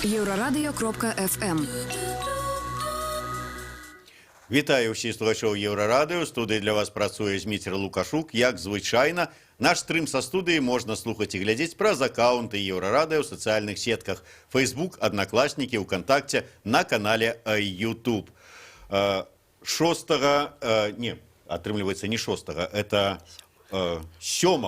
Еўрарадыё.фм. Вітаю ўсіх слухачоў Еўрарадыё. У студыі для вас працуе Зміцер Лукашук. Як звычайна, наш стрым са студыі можна слухаць і глядзець праз аккаунты Еўрарадыё ў сацыяльных сетках: Facebook, Аднакласнікі, УКантакце, на канале YouTube. 6, не, атрымліваецца, не 6, это 7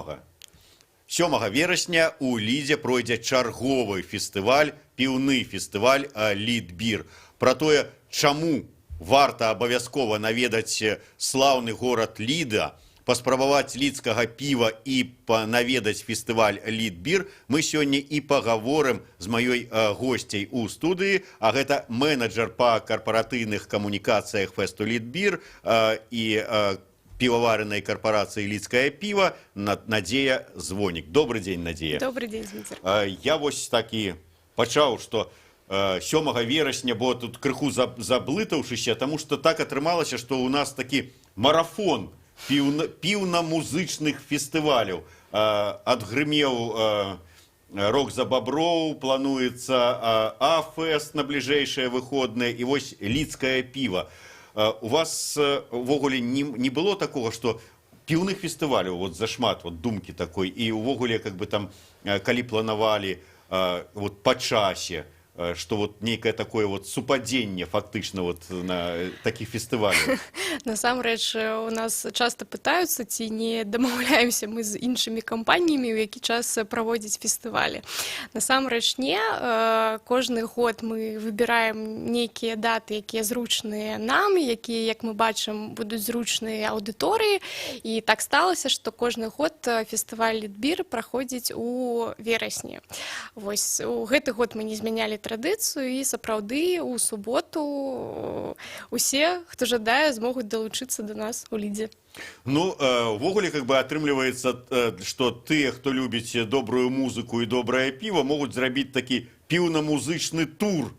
7 верасня у Лідзе пройдзе чарговы фестываль, піўны фестываль «Лідбір». Пра тое, чаму варта абавязкова наведаць слаўны горад Ліда, паспрабаваць лідскага піва і наведаць фестываль «Лідбір», мы сёння і пагаворым з маёй госцяй у студыі, а гэта менеджер па карпаратыўных камунікацыях фэсту «Лідбір» і піваваренай карпарацыі «Лідскае піва» Надзея Звонік. Добры дзень, Надзея. Добры дзень, Зміцер. Я вось такі пачаў, што 7 верасня, бо тут крыху заблытаўшыся, таму што так атрымалася, што ў нас такі марафон піўна-музычных фестываляў. Адгрымеў «Рок за баброў», плануецца А-фэст на бліжэйшыя выходныя, і вось «Лідскае піва». У вас увогуле не было такого, что піўных фестываляў вот зашмат, вот думкі такой, і увогуле как бы там, калі планавалі вот па часе, что вот нейкае такое вот супадзенне фактычна вот на такіх фестывалях? Насамрэч, у нас часта пытаюцца, ці не дамаўляемся мы з іншымі кампаніямі, у які час праводзіць фестывалі. Насамрэч не, кожны год мы выбіраем нейкія даты, якія зручныя нам, якія, як мы бачым, будуць зручныя аўдыторыі. І так сталася, што кожны год фестываль «Лідбір» праходзіць у верасні. Вось у гэты год мы не змянялі традыцыю, і сапраўды у суботу усе, хто жадае, змогуць далучыцца до нас у Лідзе. Ну, увогуле, как бы атрымліваецца, што тыя, хто любіць добрую музыку і добрае піва, могуць зрабіць такі піўна-музычны тур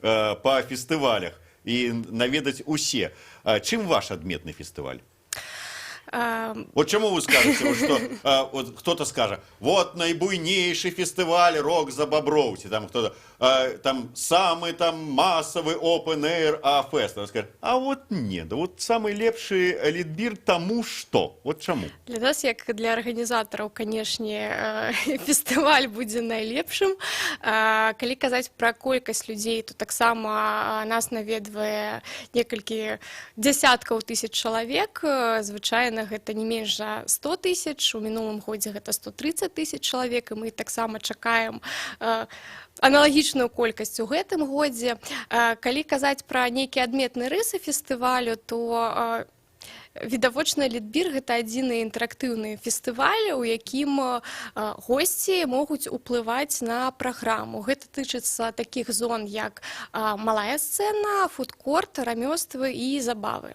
па фестывалях і наведаць усе. А чым ваш адметны фестываль? Вот чаму вы скажете, вот, что вот кто-то скажет: вот найбуйнейшы фестываль «Рок за баброў», ці там кто-то, там самый там массовый open air А-фест. Он скажет: а вот нет, да вот самый лепшы «Лідбір», таму что? Вот чаму? Для нас, як для арганізатараў, канешне, фестываль будзе найлепшым. Калі казаць пра колькасць людзей, то таксама нас наведвае некалькі дзясяткаў тысяч чалавек. Звычайна гэта не менш за 100 тысяч. У мінулым годзе гэта 130 тысяч чалавек, і мы таксама чакаем аналагічную колькасць у гэтым годзе. Калі казаць пра нейкія адметныя рысы фестывалю, то, відавочна, «Лідбір» — гэта адзіны інтэрактыўны фестываль, у якім госці могуць уплываць на праграму. Гэта тычыцца такіх зон, як малая сцэна, фудкорт, рамёствы і забавы.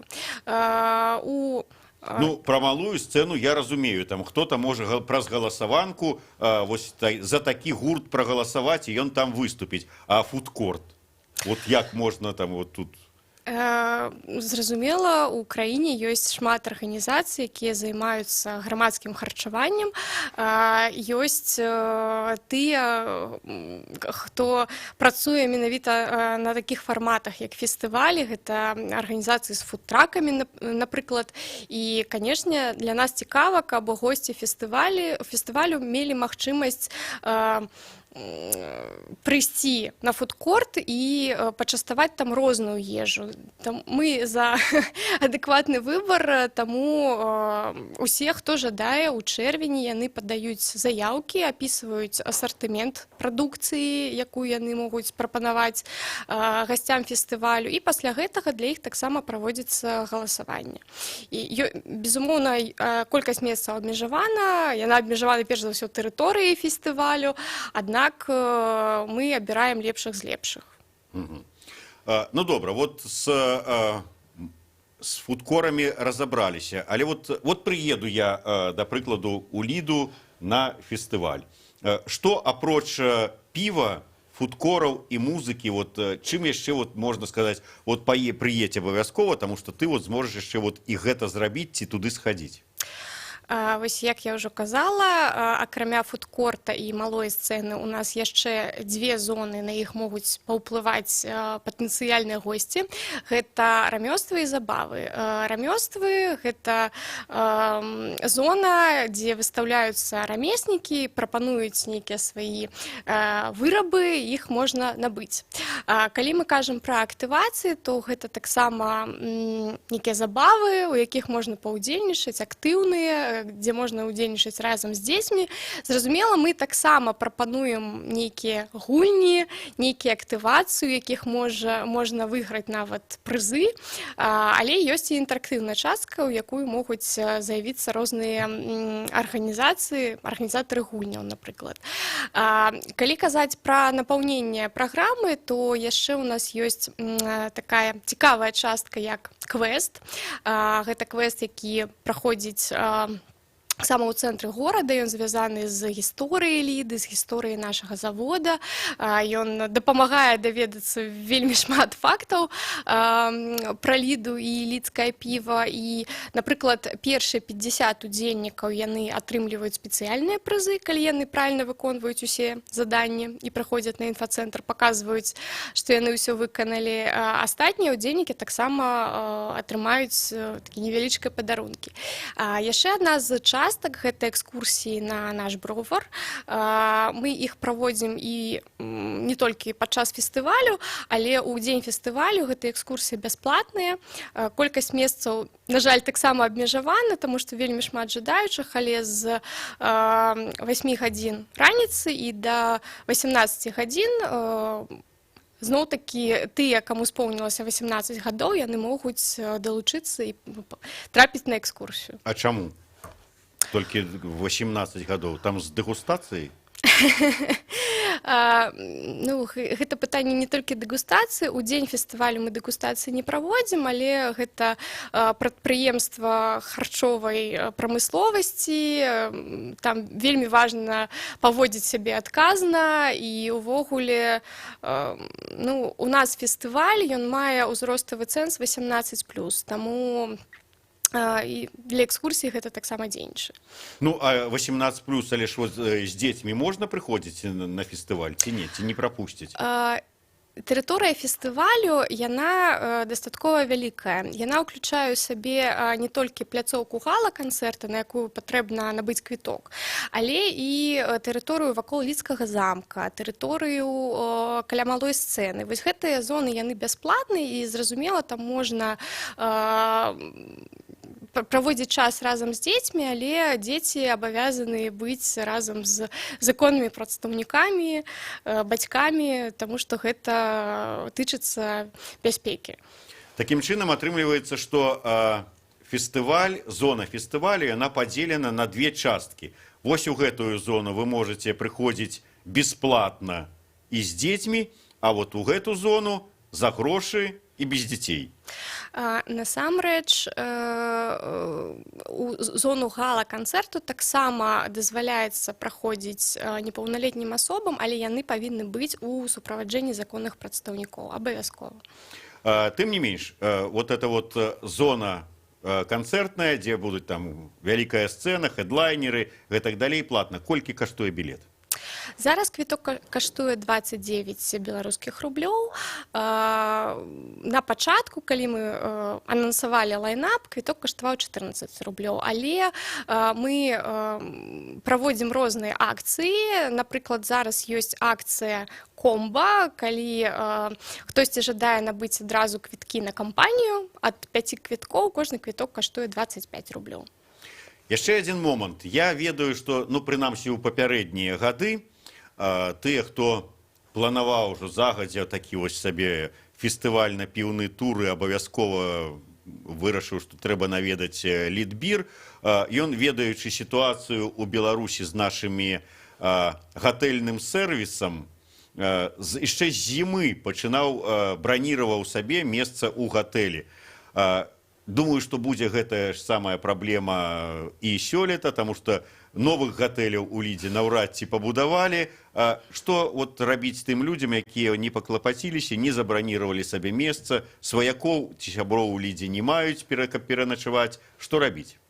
У Ну, пра малую сцэну я разумею, там кто-то можа праз галасаванку вось за такі гурт прагаласаваць, і ён там выступіць. А фудкорт? Вот як можна там вот тут? Зразумела, у краіне ёсць шмат арганізацый, якія займаюцца грамадскім харчаваннем. Ёсць тыя, хто працуе менавіта на такіх фарматах, як фестывалі, гэта арганізацыі з фудтракамі, напрыклад. І, канешне, для нас цікава, каб госці фестывалю мелі магчымасць прыйсці на фудкорт і пачаставаць там розную ежу. Там мы за адэкватны выбар, таму усе, хто жадае, у чэрвені яны падаюць заяўкі, апісваюць асартымент прадукцыі, якую яны могуць прапанаваць гасцям фестывалю, і пасля гэтага для іх таксама праводзіцца галасаванне. І, безумоўна, колькасць месцаў абмежавана, яна абмежавана перш за ўсё тэрыторыяй фестывалю, аднак мы абіраем лепшых з лепшых. Ну добра, вот з фудкорамі разабраліся, але вот прыеду я, да прыкладу, у Ліду на фестываль. Што апроч піва, фудкораў і музыкі, вот чым яшчэ вот можна сказаць, вот прыедь абавязкова, таму што ты вот зможаш яшчэ вот і гэта зрабіць ці туды схадзіць? Вось, як я ўжо казала, акрамя фудкорта і малой сцэны у нас яшчэ дзве зоны, на іх могуць паўплываць патэнцыяльныя госці. Гэта рамёствы і забавы. Рамёствы — гэта зона, дзе выстаўляюцца рамеснікі, прапануюць нейкія свае вырабы, іх можна набыць. Калі мы кажам пра актывацыі, то гэта таксама нейкія забавы, у якіх можна паўдзельнічаць, актыўныя, дзе можна ўдзельнічаць разам з дзецьмі. Зразумела, мы таксама прапануем нейкія гульні, нейкія актывацыі, якіх можна выйграць нават прызы, але ёсць і інтэрактыўная частка, у якую могуць заявіцца розныя арганізацыі, арганізатары гульняў, напрыклад. Калі казаць пра напаўненне праграмы, то яшчэ ў нас ёсць такая цікавая частка, як квест. Гэта квест, які праходзіць сама ў цэнтры горада, ён звязаны з гісторыяй Ліды, з гісторыяй нашага завода. Ён дапамагае даведацца вельмі шмат фактаў пра Ліду і лідскае піва. І, напрыклад, першыя 50 удзельнікаў, яны атрымліваюць спецыяльныя прызы, калі яны правільна выконваюць усе заданні і прыходзяць на інфацэнтр, паказваюць, што яны ўсё выканалі. Астатнія ўдзельнікі таксама атрымаюць такі невялічкія падарункі. Яшчэ адна з частак — гэта экскурсіі на наш бровар. Мы іх праводзім і не толькі падчас фестывалю, але ў дзень фестывалю гэтыя экскурсіі бясплатныя. Колькасць месцаў, на жаль, таксама абмежавана, таму што вельмі шмат жадаючых, але з 8 гадзін раніцы і да 18 гадзін зноў такі тыя, каму споўнілася 18 гадоў, яны могуць далучыцца і трапіць на экскурсію. А чаму толькі 18 гадоў? Там з дэгустацыяй? Ну, гэта пытанне не толькі дэгустацыі. У дзень фестывалю мы дэгустацыі не праводзім, але гэта прадпрыемства харчовай прамысловасці, там вельмі важна паводзіць сябе адказна, і ўвогуле, ну, у нас фестываль, ён мае ўзроставы цэнз 18+, таму і для экскурсій гэта таксама дзейнічае. Ну, а 18 плюс, але ж вот з дзецьмі можна прыходзіць на фестываль ці не, ці не прапусціць? Тэрыторыя фестывалю, яна дастаткова вялікая. Яна ўключае ў сабе не толькі пляцоўку гала-канцэрта, на якую патрэбна набыць квіток, але і тэрыторыю вакол Лідскага замка, тэрыторыю каля малой сцэны. Вось гэтыя зоны, яны бясплатныя, і, зразумела, там можна праводзіць час разам з дзецьмі, але дзеці абавязаны быць разам з законнымі прадстаўнікамі, бацькамі, таму што гэта тычыцца бяспекі. Такім чынам, атрымліваецца, што фестываль, зона фестывалю, яна падзелена на две часткі. Вось у гэтую зону вы можете прыходзіць бесплатна і з дзецьмі, а вот у гэту зону за грошы і без дзяцей. Насамрэч, у зону гала-канцэрту таксама дазваляецца праходзіць непаўналетнім асобам, але яны павінны быць у суправаджэнні законных прадстаўнікоў абавязкова. Тым не менш, вот эта вот зона канцэртная, дзе будуць там вялікая сцэна, хедлайнеры, гэтак далей, платна. Колькі каштуе білет? Зараз квіток каштуе 29 беларускіх рублёў. На пачатку, калі мы анансавалі лайнап, квіток каштаваў 14 рублёў. Але мы праводзім розныя акцыі. Напрыклад, зараз ёсць акцыя комба, калі хтосьці жадае набыць адразу квіткі на кампанію ад 5 квіткоў, кожны квіток каштуе 25 рублёў. Яшчэ адзін момант. Я ведаю, што, ну, прынамсі ў папярэднія гады, тыя, хто планаваў ужо загадзя такі вось сабе фестывальна-піўны тур і абавязкова вырашыў, што трэба наведаць Лідбір, ён, ведаючы сітуацыю ў Беларусі з нашымі гатэльным сэрвісам, яшчэ з зімы пачынаў, браніраваў сабе месца ў гатэлі. Думаю, што будзе гэтая ж самая праблема і сёлета, таму што новых гатэляў у Лідзе наўрад ці пабудавалі. Што вот рабіць тым людзям, якія не паклапаціліся, не забраніравалі сабе месца, сваякоў ці сяброў у Лідзе не маюць, каб пераначаваць, што рабіць?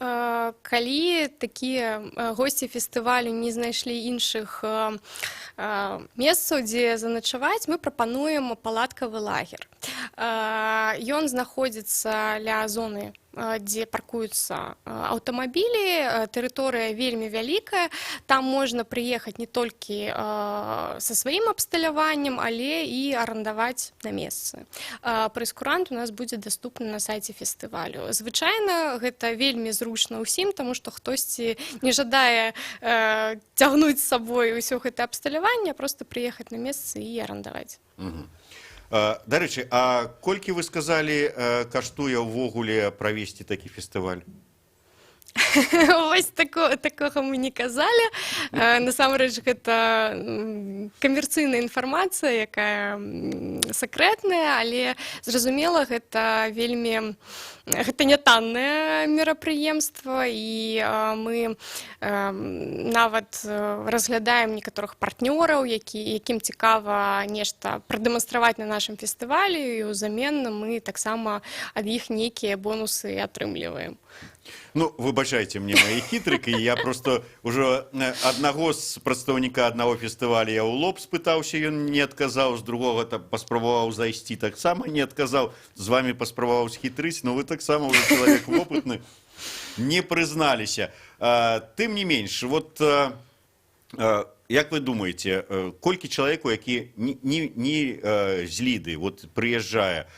Калі такія госці фестывалю не знайшлі іншых месцаў, дзе заначаваць, мы прапануем палаткавы лагер. Ён знаходзіцца ля зоны, дзе паркуюцца аўтамабілі. Тэрыторыя вельмі вялікая, там можна прыехаць не толькі са сваім абсталяваннем, але і арандаваць на месцы. Прэйскурант у нас будзе даступны на сайце фестывалю. Звычайна гэта вельмі зручна ўсім, таму што хтосьці не жадае цягнуць з сабой усё гэта абсталяванне, проста прыехаць на месцы і арандаваць. Дарэчы, а колькі, вы сказалі, каштуе ўвогуле правесці такі фестываль? Вось такога мы не казалі. Насамрэч гэта камерцыйная інфармацыя, якая сакрэтная, але, зразумела, гэта не таннае мерапрыемства, і мы нават разглядаем некаторых партнёраў, якім цікава нешта прадэманстраваць на нашым фестывалі, і ўзамен мы таксама ад іх нейкія бонусы атрымліваем. Ну, выбачайце мне мае хітрыкі, я просто ўжо аднаго з прадстаўніка аднаго фестываля я ў лоб спытаўся, ён не адказаў, з другога там паспрабаваў зайсці, таксама не адказаў, з вами паспрабаваў схітрыць, но вы таксама ўжо чалавек вопытны, не прызналіся. Тым не менш, вот як вы думаеце, колькі чалавеку, які не з Ліды, вот прыязджае,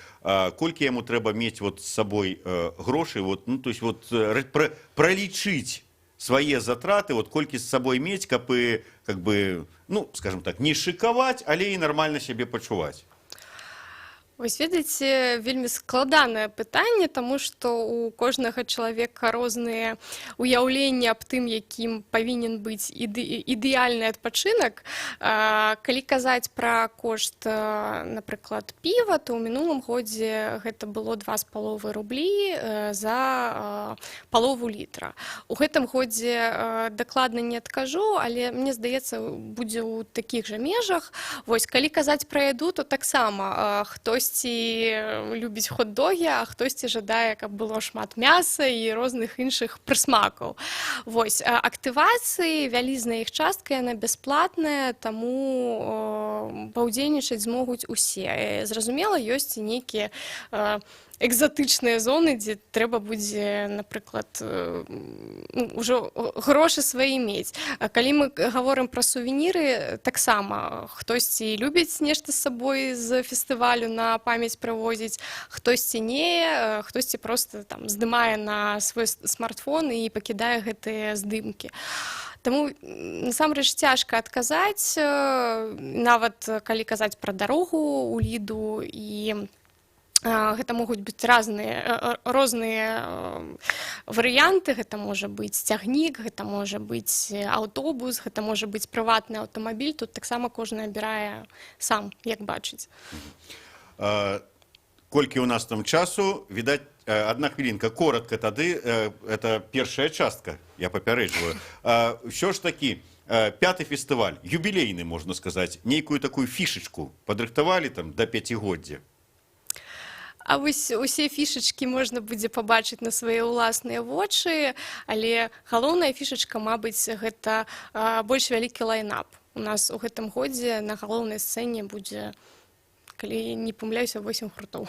колькі яму трэба мець вот з сабой грошай, вот, ну, то есть вот пралічыць свае затраты, вот колькі з сабой мець, каб і, как бы, ну, скажем так, не шыкаваць, але і нармальна сябе пачуваць? Вось ведаеце, вельмі складанае пытанне, таму што у кожнага чалавека розныя ўяўленні аб тым, якім павінен быць ідэальны адпачынак. Калі казаць пра кошт, напрыклад, піва, то ў мінулым годзе гэта было 2,5 рублі за палову літра. У гэтым годзе дакладна не адкажу, але мне здаецца, будзе ў такіх жа межах. Вось, калі казаць пра яду, то таксама хтосьці любіць хот-догі, а хтосьці жадае, каб было шмат мяса і розных іншых прысмакаў. Вось, актывацыі, вялізная іх частка, яна бясплатная, таму паўдзельнічаць змогуць усе. Зразумела, ёсць і нейкія экзатычныя зоны, дзе трэба будзе, напрыклад, ну, ўжо грошы свае мець. А калі мы гаворым пра сувеніры, таксама хтосьці любіць нешта з сабой з фестывалю на памяць прывозіць, хтосьці не, хтосьці проста там здымае на свой смартфон і пакідае гэтыя здымкі. Таму насамрэч цяжка адказаць, нават калі казаць пра дарогу ў Ліду, і гэта могуць быць розныя варыянты. Гэта можа быць цягнік, гэта можа быць аўтобус, гэта можа быць прыватны аўтамабіль. Тут таксама кожны абірае сам, як бачыць. Колькі у нас там часу? Відаць, одна хвілінка. Коротко тады, это першая частка, я папярэджваю. Ўсё ж такі, пяты фестываль, юбілейны, можна сказаць, нейкую такую фішечку падрыхтавалі там да пяцігоддзя? А вось усе фішачкі можна будзе пабачыць на свае ўласныя вочы, але галоўная фішачка, мабыць, гэта больш вялікі лайнап. У нас у гэтым годзе на галоўнай сцэне будзе, калі не памыляюся, 8 гуртоў.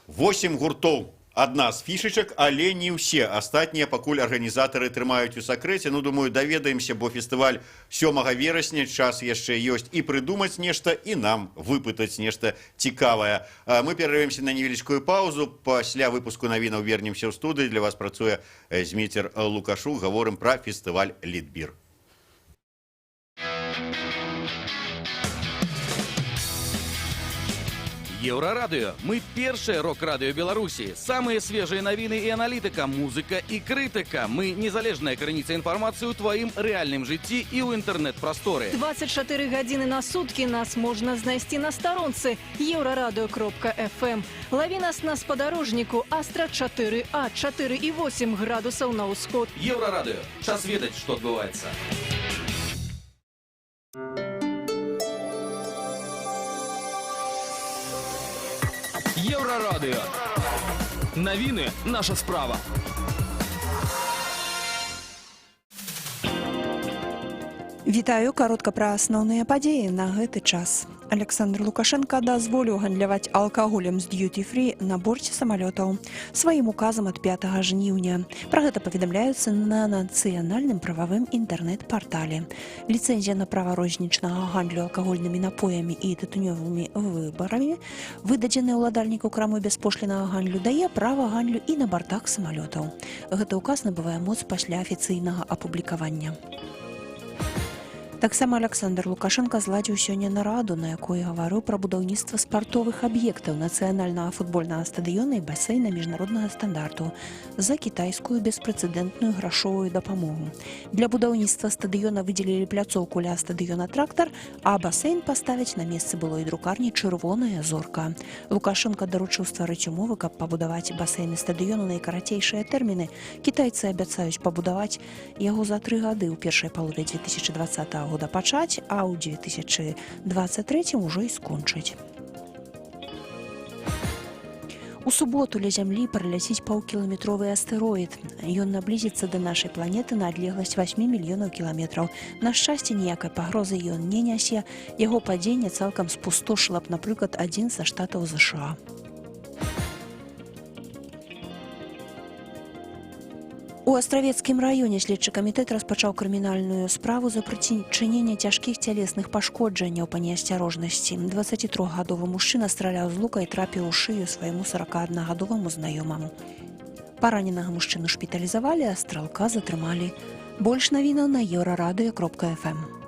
8 гуртоў. Адна з фішачак, але не ўсе. Астатнія пакуль арганізатары трымаюць у сакрэце. Ну, думаю, даведаемся, бо фестываль 7 верасня, час яшчэ ёсць і прыдумаць нешта, і нам выпытаць нешта цікавае. Мы перарвемся на невелічкую паузу. Пасля выпуску навінаў вернемся ў студыю. Для вас працуе Зміцер Лукашук. Гаворым пра фестываль «Лідбір». Еўрарадыё. Мы першае рок-радыё Беларусі. Самыя свежыя навіны і аналітыка, музыка і крытыка. Мы незалежная крыніца інфармацыі ў тваім рэальным жыцці і ў інтэрнэт-прасторы. 24 гадзіны на суткі нас можна знайсці на старонцы еўрарадыё.фм. Лаві нас на спадарожніку Астра 4А, 4,8 градусаў на ўсход. Еўрарадыё. Час ведаць, што адбываецца. Еўрарадыё. Навіны — наша справа. Вітаю, каротка пра асноўныя падзеі на гэты час. Аляксандр Лукашэнка дазволіў гандляваць алкаголем з д'юті-фрі на борце самалётаў сваім указам ад 5 жніўня. Пра гэта паведамляюцца на нацыянальным прававым інтэрнэт-партале. Ліцэнзія на права рознічнага гандлю алкагольнымі напоямі і тытунёвымі выбарамі, выдадзеная ўладальніку крамы бяспошлінага гандлю, дае права гандлю і на бартах самалётаў. Гэты указ набывае моц пасля афіцыйнага апублікавання. Таксама Аляксандр Лукашэнка зладзіў сёння нараду, на якой гаварыў пра будаўніцтва спартовых аб'ектаў, нацыянальнага футбольнага стадыёна і басейна міжнароднага стандарту за кітайскую беспрэцэдэнтную грашовую дапамогу. Для будаўніцтва стадыёна выдзелілі пляцоўку ля стадыёна «Трактар», а басейн паставяць на месцы былой друкарні «Чырвоная зорка». Лукашэнка даручыў стварыць умовы, каб пабудаваць басейн і стадыён у найкарацейшыя тэрміны. Кітайцы абяцаюць пабудаваць яго за 3 гады, ў першай палове 2020 года пачаць, а ў 2023 ўжо і скончыць. У суботу ля Зямлі праляціць паўкіламетровы астэроід. Ён наблізіцца да нашай планеты на адлегласць 8 мільёнаў кіламетраў. На шчасце, ніякай пагрозы ён не нясе. Яго падзенне цалкам спустошыла б, напрыклад, адзін са штатаў ЗША. У Астравецкім раёне следчы камітэт распачаў крымінальную справу за прычыненне цяжкіх цялесных пашкоджанняў па неасцярожнасці. 23-гадовы мужчына страляў з лука і трапіў у шыю свайму 41-гадоваму знаёмаму. Параненага мужчыну шпіталізавалі, а стралка затрымалі. Больш навінаў на еўрарадыё.фм.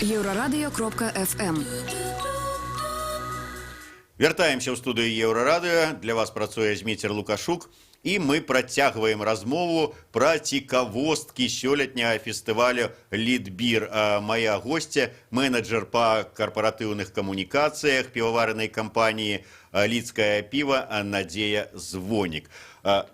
Еўрарадыё.фм. Вяртаемся ў студыю Еўрарадыё. Для вас працуе Зміцер Лукашук. І мы працягваем размову пра цікавосткі сёлетняга фестывалю «Лідбір». Мая госця, менеджер па карпаратыўных камунікацыях піваварнай кампаніі «Лідскае піва» Надзея Звонік.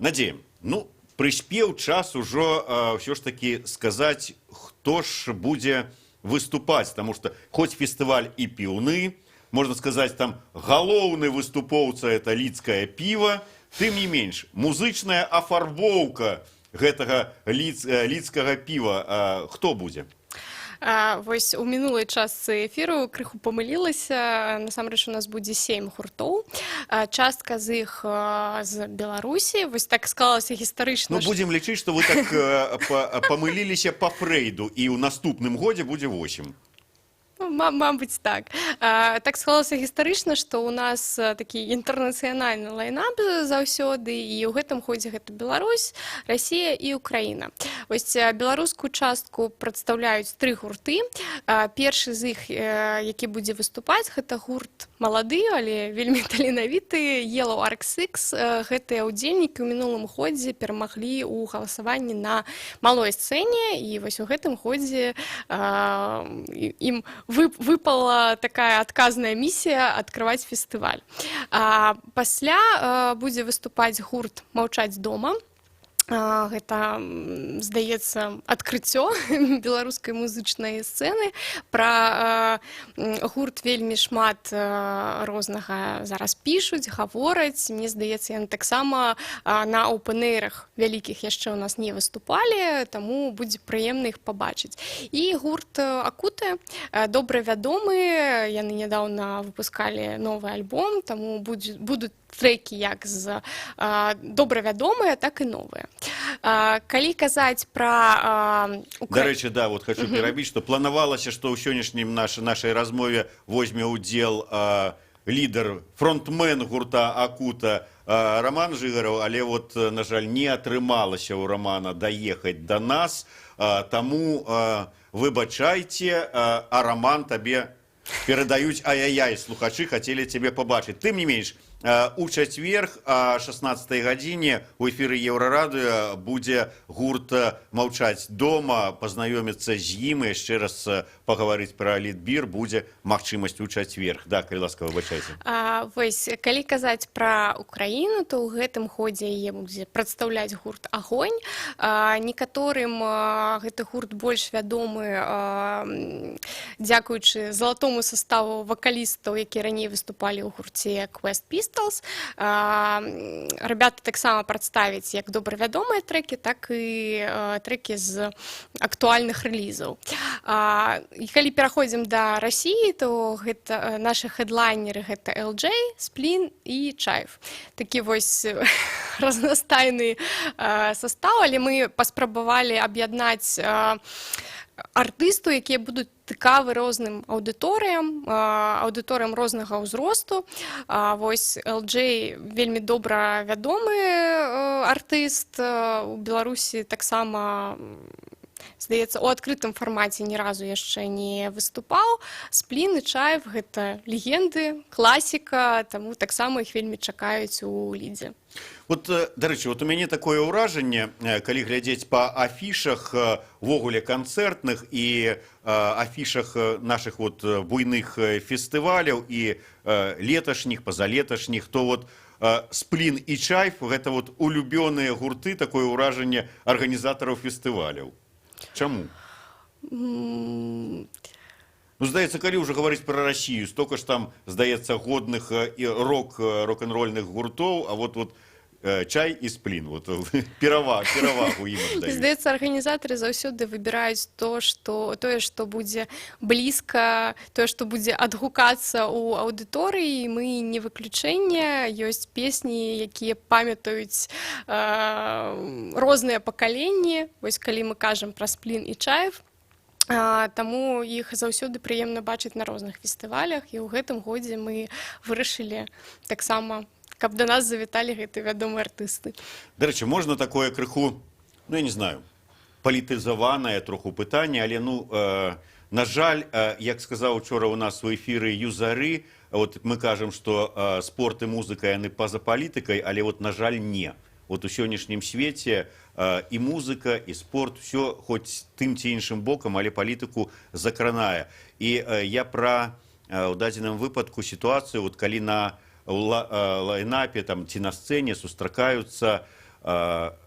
Надзея, ну, прыспеў час ужо ўсё ж такі сказаць, хто ж будзе выступаць, таму што хоць фестываль і піўны, можна сказаць, там галоўны выступоўца — это «Лідскае піва», тым не менш музычная афарбоўка гэтага лідскага піва, хто будзе? Вось у мінулай частцы эфіру крыху памылілася. Насамрэч у нас будзе сем гуртоў. Частка з іх з Беларусі. Вось так склалася гістарычна. Ну, будзем лічыць, што вы так памыліліся па Фрэйду, і ў наступным годзе будзе 8. Ну, мабыць, так. Так склалася гістарычна, што ў нас такі інтэрнацыянальны лайнап заўсёды, і ў гэтым годзе гэта Беларусь, Расія і Украіна. Вось беларускую частку прадстаўляюць тры гурты. Першы з іх, які будзе выступаць, гэта гурт малады, але вельмі таленавіты, Yellow Arc Six. Гэтыя ўдзельнікі ў мінулым годзе перамаглі ў галасаванні на малой сцэне, і вось у гэтым годзе ім выпала такая адказная місія адкрываць фестываль. Пасля будзе выступаць гурт «Маўчаць дома». Гэта, здаецца, адкрыццё беларускай музычнай сцэны. Пра гурт вельмі шмат рознага зараз пішуць, гавораць. Мне здаецца, яны таксама на оупенэйрах вялікіх яшчэ ў нас не выступалі, таму будзе прыемна іх пабачыць. І гурт «Акуты», добра вядомы, яны нядаўна выпускалі новы альбом, таму будуць трэкі як з добра вядомыя, так і новыя. Калі казаць пра Дарэчы, да, вот хочу перабіць, што планавалася, што ў сённяшнім нашай размове возьме ўдзел лідар, фронтмен гурта «Акута» Раман Жыгараў, але вот, на жаль, не атрымалася ў Рамана даехаць да нас, таму выбачайце, а Раман, табе перадаюць ай-яй-яй, слухачы хацелі цябе пабачыць. Тым не менш, у чацверг а 16 гадзіне у эфіры Еўрарадыё будзе гурт «Маўчаць дома», пазнаёміцца з ім і яшчэ раз пагаварыць пра Лідбір будзе магчымасць у чацверг. Да, калі ласка, выбачайце. Вось, калі казаць пра Украіну, то ў гэтым годзе яе будзе прадстаўляць гурт «Агонь». Некаторым гэты гурт больш вядомы дзякуючы залатому составу вакалістаў, які раней выступалі ў гурце Quest Pistols. Pistols. Ребята таксама прадставяць як добра вядомыя трэкі, так і трэкі з актуальных рэлізаў. І калі пераходзім да Расіі, то гэта нашы хедлайнеры, гэта LJ, Сплін і Чайф. Такі вось разнастайны состав, але мы паспрабавалі аб'яднаць артыстаў, якія будуць цікавы розным аўдыторыям, аўдыторыям рознага ўзросту. Вось LJ вельмі добра вядомы артыст у Беларусі, таксама, здаецца, у адкрытым фармаце ні разу яшчэ не выступаў. Сплін і Чайф — гэта легенды, класіка, таму таксама іх вельмі чакаюць у Лідзе. Вот, дарэчы, вот у мяне такое ўражанне, калі глядзець па афішах увогуле канцэртных і афішах нашых вот буйных фестываляў, і леташніх, пазалеташніх, то вот Сплін і Чайф — гэта вот улюбёныя гурты, такое ўражанне, арганізатараў фестываляў. Чаму? Ну, здаецца, калі ўжо гаварыць пра Расію, столько ж там, здаецца, годных і рок-н-рольных гуртоў, а вот Чай і Сплін, вот перавагу ім аддаюць. Здаецца, арганізатары заўсёды выбіраюць то, што тое, што будзе блізка, тое, што будзе адгукацца ў аўдыторыі. Мы не выключэнне, ёсць песні, якія памятаюць розныя пакаленні. Вось калі мы кажам пра Сплін і Чайф, таму іх заўсёды прыемна бачыць на розных фестывалях, і ў гэтым годзе мы вырашылі таксама, каб да нас завіталі гэтыя вядомыя артысты. Дарэчы, можна такое крыху, ну, я не знаю, палітызаванае троху пытанне, але, ну, на жаль, як сказаў учора у нас у эфіры Юзары, вот мы кажам, што спорт і музыка яны па-за палітыкай, але вот, на жаль, не. Вот у сённяшнім свеце і музыка, і спорт, все хоць тым ці іншым бокам, але палітыку закранае. І я пра у дадзеным выпадку сітуацыю, вот калі на лайнапе там ці на сцэне сустракаюцца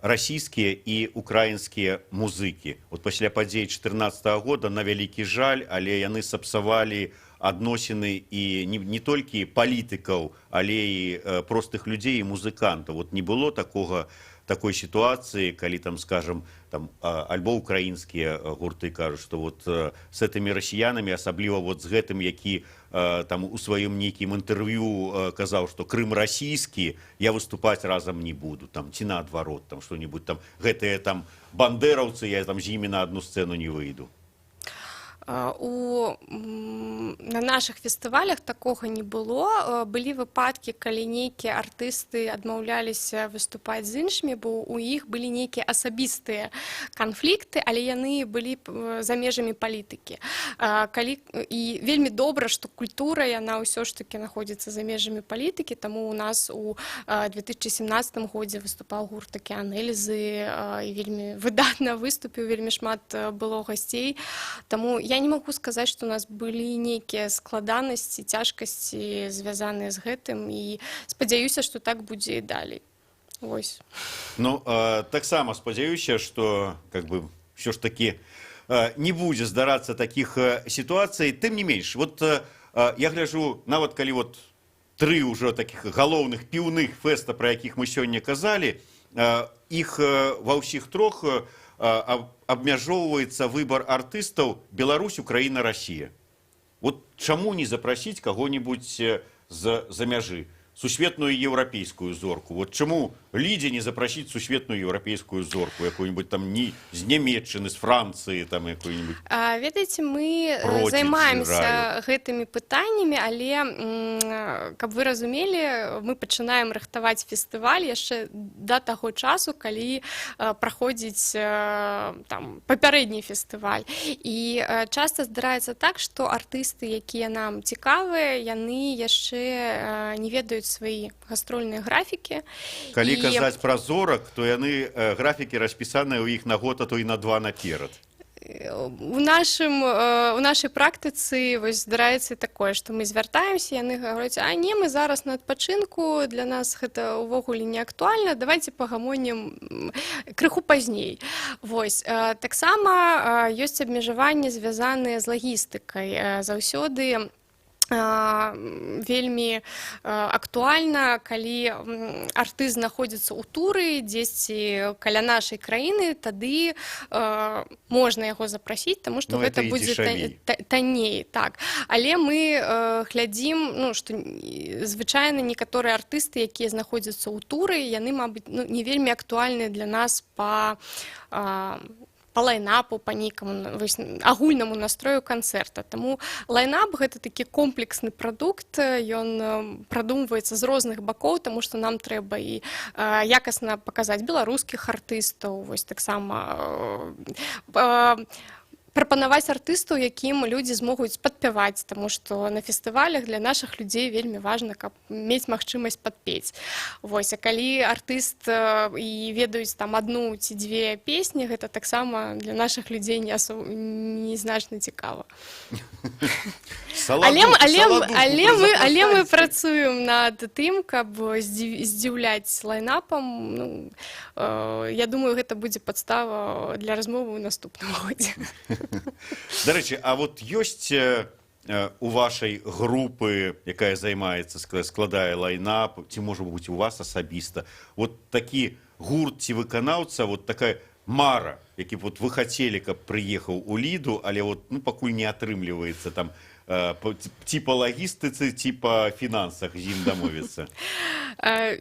расійскія і украінскія музыкі. Вот пасля падзей 14 года, на вялікі жаль, але яны сапсавалі адносіны і не толькі палітыкаў, але і простых людзей і музыкантаў. Вот не было такой сітуацыі, калі там, скажем, там альбо украінскія гурты кажуць, што вот с этими расіянамі, асабліва вот з гэтым, які там у сваім нейкім інтэрв'ю казаў, што Крым расійскі, я выступаць разам не буду, там, ці наадварот, там что-нибудь там, гэтыя там бандераўцы, я там з імі на одну сцэну не выйду? На нашых фестывалях такога не было. Былі выпадкі, калі нейкія артысты адмаўляліся выступаць з іншымі, бо у іх былі нейкія асабістыя канфлікты, але яны былі за межамі палітыкі. Калі і вельмі добра, што культура, яна ўсё ж такі находзіцца за межамі палітыкі, таму у нас у 2017 годзе выступаў гурт Акеан Эльзы і вельмі выдатна выступіў, вельмі шмат было гасцей. Таму я не магу сказаць, што у нас былі нейкія складанасці, цяжкасці, звязаныя з гэтым, і спадзяюся, што так будзе і далей. Вось. Ну, таксама спадзяюся, што как бы все ж таки не будзе здарацца такіх сітуацый. Тым не менш, вот я гляжу, нават калі вот тры ўжо такіх галоўных піўных фэста, пра якіх мы сёння казалі, іх ва ўсіх трох абмяжоўваецца выбар артыстаў Беларусь, Украіна, Расія. Вот чаму не запрасіць каго-нибудь з-за мяжы? Сусветную еўрапейскую зорку. Вот чаму Лідзе не запрасіць сусветную еўрапейскую зорку, якую-нибудь там не з Нямеччыны, з Францыі, там якую-нибудь? Ведаеце, мы Prodigy, займаемся Раю. гэтымі пытаннямі, але каб вы разумелі, мы пачынаем рыхтаваць фестываль яшчэ да таго часу, калі праходзіць там папярэдні фестываль. І часта здараецца так, што артысты, якія нам цікавыя, яны яшчэ не ведаюць свае гастрольныя графікі. Калі казаць пра зорак, то яны графікі распісаныя ў іх на год, а то і на два наперад. У нашай практыцы вось здараецца такое, што мы звяртаемся, яны гавораць: «А не, мы зараз на адпачынку, для нас гэта ўвогуле не актуальна, давайте пагамонім крыху пазней». Вось таксама ёсць абмежаванні, звязаныя з лагістыкай. Заўсёды Вельмі актуальна, калі артыст знаходзіцца ў туры дзесьці каля нашай краіны, тады можна яго запрасіць, таму што Ну, гэта это і будзе дзешавей. танней, так. Але мы глядзім, ну, што звычайна некаторыя артысты, якія знаходзяцца ў туры, яны, мабыць, ну, не вельмі актуальныя для нас па лайнапу, па нейкаму, вось, агульнаму настрою канцэрта. Таму лайнап — гэта такі комплексны прадукт, ён прадумваецца з розных бакоў, таму што нам трэба і якасна паказаць беларускіх артыстаў, вось, таксама прапанаваць артыстаў, якім людзі змогуць падпяваць, таму што на фестывалях для нашых людзей вельмі важна, каб мець магчымасць падпець. Вось, а калі артыст і ведаюць там адну ці дзве песні, гэта таксама для нашых людзей не значна цікава. Але мы працуем над тым, каб здзіўляць лайнапам. Ну, я думаю, гэта будзе падстава для размовы ў наступным годзе. Дарэчы, а вот ёсць у вашай групы, якая займаецца, складае лайнап, ці, можа быць, у вас асабіста, вот такі гурт ці выканаўца, вот такая мара, які б вот вы хацелі, каб прыехаў у Ліду, але вот, ну, пакуль не атрымліваецца там ці па лагістыцы, ці па фінансах з ім дамовіцца?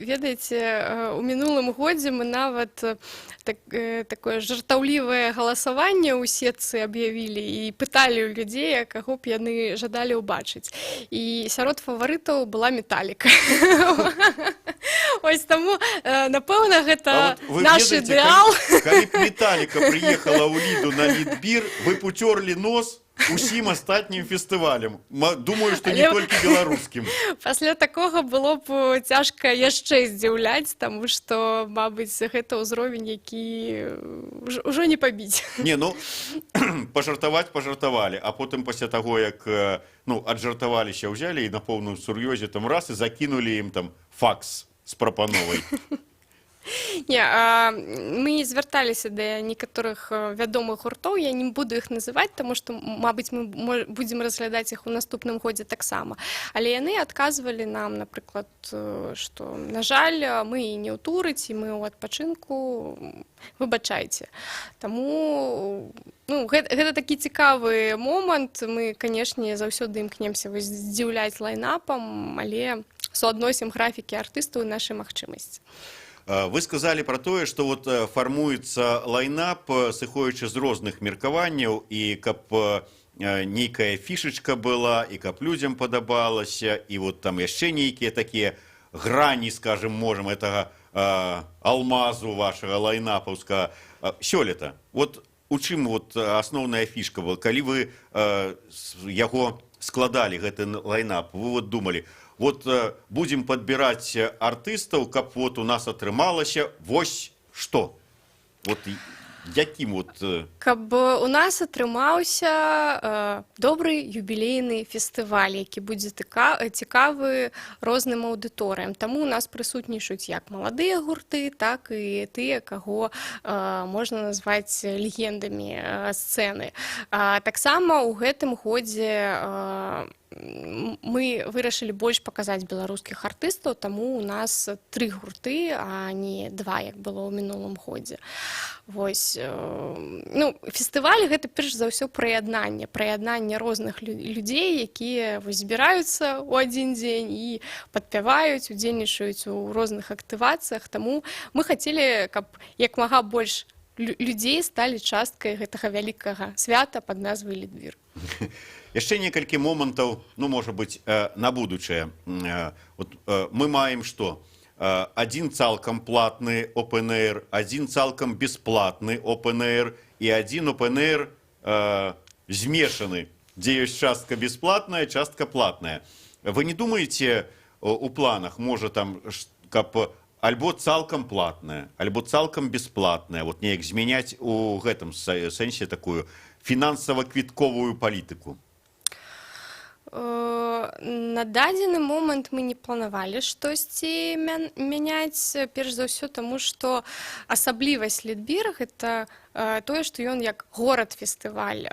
Ведаеце, у мінулым годзе мы нават такое жартаўлівае галасаванне ў сетцы аб'явілі і пыталі ў людзей, каго б яны жадалі ўбачыць. І сярод фаварытаў была Металіка. Ось таму, напэўна, гэта А вот вы наш ведаеце, ідэал. Калі б Металіка прыехала ў Ліду на Лідбір, вы б уцёрлі нос усім астатнім фестывалям. Думаю, што не толькі беларускім. Пасля такога было б цяжка яшчэ здзіўляць, таму што, мабыць, гэта ўзровень, які ўжо не пабіць. Не, ну, пажартаваць пажартавалі, а потым пасля таго, як ну, аджартаваліся, ўзялі і на поўным сур'ёзе там раз і закінулі ім там факс з прапановай. Не, мы звярталіся да некаторых вядомых гуртоў, я не буду іх называць, таму што, мабыць, мы будзем разглядаць іх у наступным годзе таксама. Але яны адказвалі нам, напрыклад, што, на жаль, мы і не ў туры, ці мы ў адпачынку, выбачайце. Таму, ну, гэта такі цікавы момант. Мы, канешне, заўсёды імкнемся вось здзіўляць лайнапам, але суадносім графікі артыстаў і нашы магчымасці. Вы сказалі пра тое, што вот фармуецца лайнап, сыходзячы з розных меркаванняў, і каб нейкая фішачка была, і каб людзям падабалася, і вот там яшчэ нейкія такія грані, скажем, можам, гэтага алмазу вашага лайнапаўскага. Сёлета, вот у чым вот асноўная фішка была, калі вы яго складалі, гэты лайнап, вы вот думалі, вот будзем падбіраць артыстаў, каб вот у нас атрымалася вось што? Вот якім вот? Каб у нас атрымаўся добры юбілейны фестываль, які будзе цікавы розным аўдыторыям. Таму у нас прысутнічаюць як маладыя гурты, так і тыя, каго можна назваць легендамі сцэны. Таксама ў гэтым годзе мы вырашылі больш паказаць беларускіх артыстаў, таму у нас тры гурты, а не два, як было ў мінулым годзе. Вось, ну, фестываль — гэта перш за ўсё прыяднанне розных людзей, якія вось збіраюцца ў адзін дзень і падпяваюць, удзельнічаюць у розных актывацыях. Таму мы хацелі, каб як мага больш людзей сталі часткай гэтага вялікага свята пад назвай Лідбір. Яшчэ некалькі момантаў, ну, можа быць, на будучае. Вот, мы маем што? Адзін цалкам платны Open Air, адзін цалкам бесплатны Open Air і адзін Open Air змешаны, дзе ёсць частка бесплатная, частка платная. Вы не думаеце, у планах, можа там, каб альбо цалкам платная, альбо цалкам бесплатная, вот неяк змяняць у гэтым сэнсе такую фінансава-квітковую палітыку? На дадзены момант мы не планавалі штосьці мяняць, перш за ўсё таму, што асаблівасць Лідбір — гэта тое, што ён як горад-фестываль.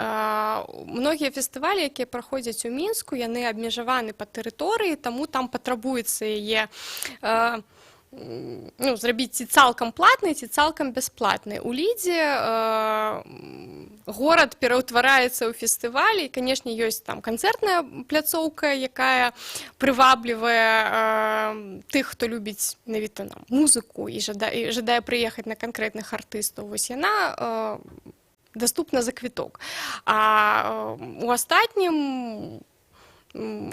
Многія фестывалі, якія праходзяць у Мінску, яны абмежаваны па тэрыторыі, таму там патрабуецца яе ну, зрабіць ці цалкам платнай, ці цалкам бясплатнай. У Лідзе горад пераўтвараецца ў фестывалі, і, канешне, ёсць там канцэртная пляцоўка, якая прываблівае тых, хто любіць менавіта нам музыку і жадае прыехаць на канкрэтных артыстаў. Вось яна даступна за квіток. А у астатнім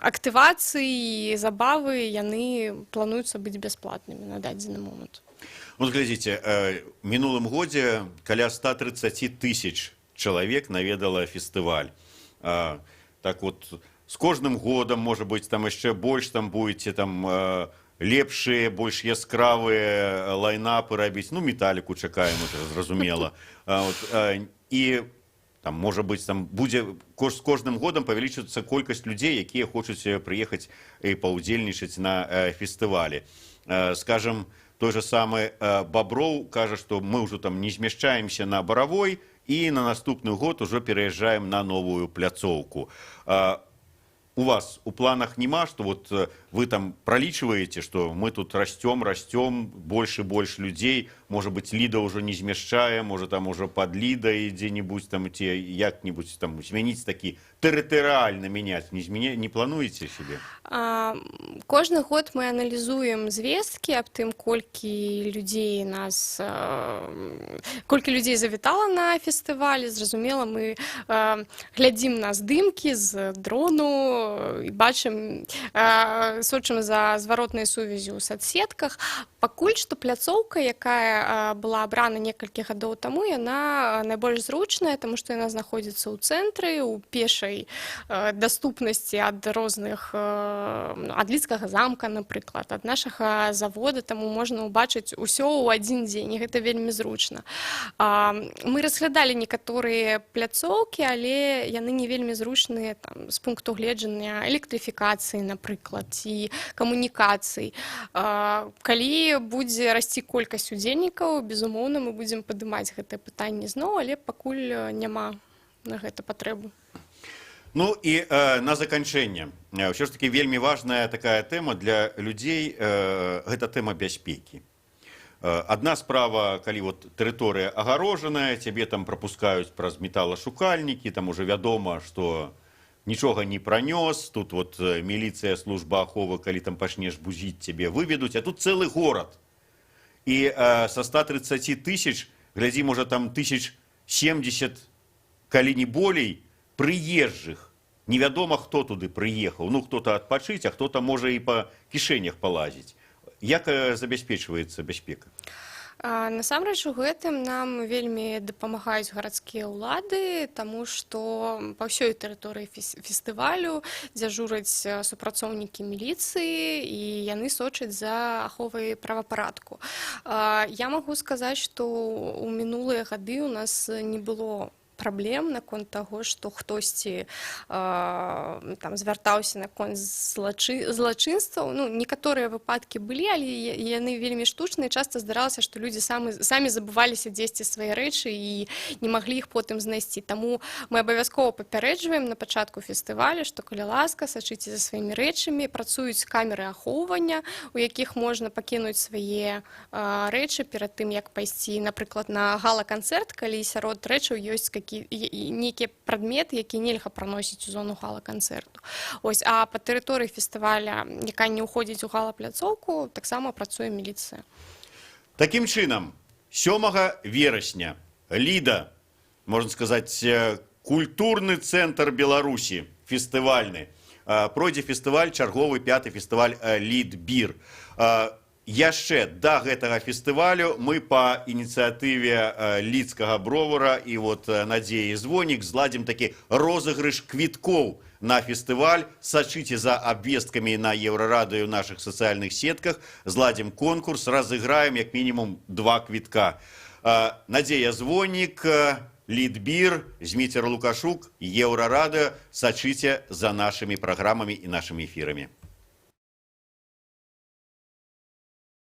актывацыі і забавы, яны плануюцца быць бясплатнымі на дадзены момант. Вот глядзіце, мінулым годзе каля 130 тысяч чалавек наведала фестываль. Так вот, з кожным годам, можа быць, там яшчэ больш там будете там лепшыя, больш яскравыя лайнапы рабіць. Ну, Металіку чакаем, это зразумела. Вот, і там, можа быць, там будзе з кожным годам павялічвацца колькасць людзей, якія хочуць прыехаць і паўдзельнічаць на фестывалі. Скажем, той же самы Баброў кажа, што мы ўжо там не змяшчаемся на Баравой і на наступны год ужо пераязджаем на новую пляцоўку. У вас у планах няма, что вот вы там пролічваеце, что мы тут растем, растем, больше и больше людей, может быть, Ліда уже не змяшчае, может, там уже под Лідой где-нибудь там те як-нибудь там змяніць такі, тэрытарыальна менять, не плануеце себе? Кожны год мы аналізуем звесткі аб тым, колькі людзей завітала на фестывалі. Зразумела, мы глядзім на здымкі з дрону і бачым, сочым за зваротнай сувязю ў сацсетках. Пакуль што пляцоўка, якая была абрана некалькі гадоў таму, яна найбольш зручная, таму што яна знаходзіцца ў цэнтры, у пешай даступнасці ад розных, ад Лідскага замка, напрыклад, ад нашага завода, таму можна ўбачыць усё ў адзін дзень, і гэта вельмі зручна. Мы разглядалі некаторыя пляцоўкі, але яны не вельмі зручныя там, з пункту гледжання электрыфікацыі, напрыклад, ці камунікацый. Калі будзе расці колькасць удзельнікаў, безумоўна, мы будзем падымаць гэтае пытанне зноў, але пакуль няма на гэта патрэбу. Ну і на заканчэнне. Ўсё ж таки вельмі важная такая тэма для людзей, гэта тэма бяспекі. Адна справа, калі вот тэрыторыя агарожаная, цябе там прапускаюць праз металашукальнікі, там уже вядома, што нічога не пранёс, тут вот міліцыя, служба аховы, калі там пачнеш бузіць, цябе выведуць, а тут цэлы горад. І са 130 тысяч, глядзі, можа, там 1070, калі не болей, прыезжых. Невядома, хто туды прыехаў. Ну, кто-то адпачыць, а кто-то можа і па кішэнях палазіць. Як забяспечваецца бяспека? Насамрэч у гэтым нам вельмі дапамагаюць гарадскія ўлады, таму што па ўсёй тэрыторыі фестывалю дзяжураць супрацоўнікі міліцыі, і яны сочаць за аховай правапарадку. Я магу сказаць, што ў мінулыя гады ў нас не было праблем наконт таго, што хтосьці там звяртаўся наконт злачынстваў. Ну, некаторыя выпадкі былі, але яны вельмі штучныя. Часта здаралася, што людзі самі забываліся дзесьці свае рэчы і не маглі іх потым знайсці. Таму мы абавязкова папярэджваем на пачатку фестываля, што, калі ласка, сачыце за сваімі рэчамі. Працуюць камеры ахоўвання, у якіх можна пакінуць свае рэчы перад тым, як пайсці, напрыклад, на гала-канцэрт, калі сярод рэчаў ёсць нейкія прадметы, які нельга праносіць у зону гала-канцэрту. Ось, а па тэрыторыі фестываля, якая не ўходзіць у гала-пляцоўку, таксама працуе міліцыя. Такім чынам, 7 верасня Ліда, можна сказаць, культурны цэнтр Беларусі, фестывальны. Пройдзе фестываль, чарговы пяты фестываль Лідбір. Яшчэ да гэтага фестывалю мы па ініцыятыве Лідскага бровара і вот Надзеі Звонік зладзім такі розыгрыш квіткоў на фестываль. Сачыце за абвесткамі на Еўрарадыё, ў нашых сацыяльных сетках. Зладзім конкурс, разыграем як мінімум два квітка. Надзея Звонік, Лідбір, Зміцер Лукашук, Еўрарадыё. Сачыце за нашымі праграмамі і нашымі эфірамі.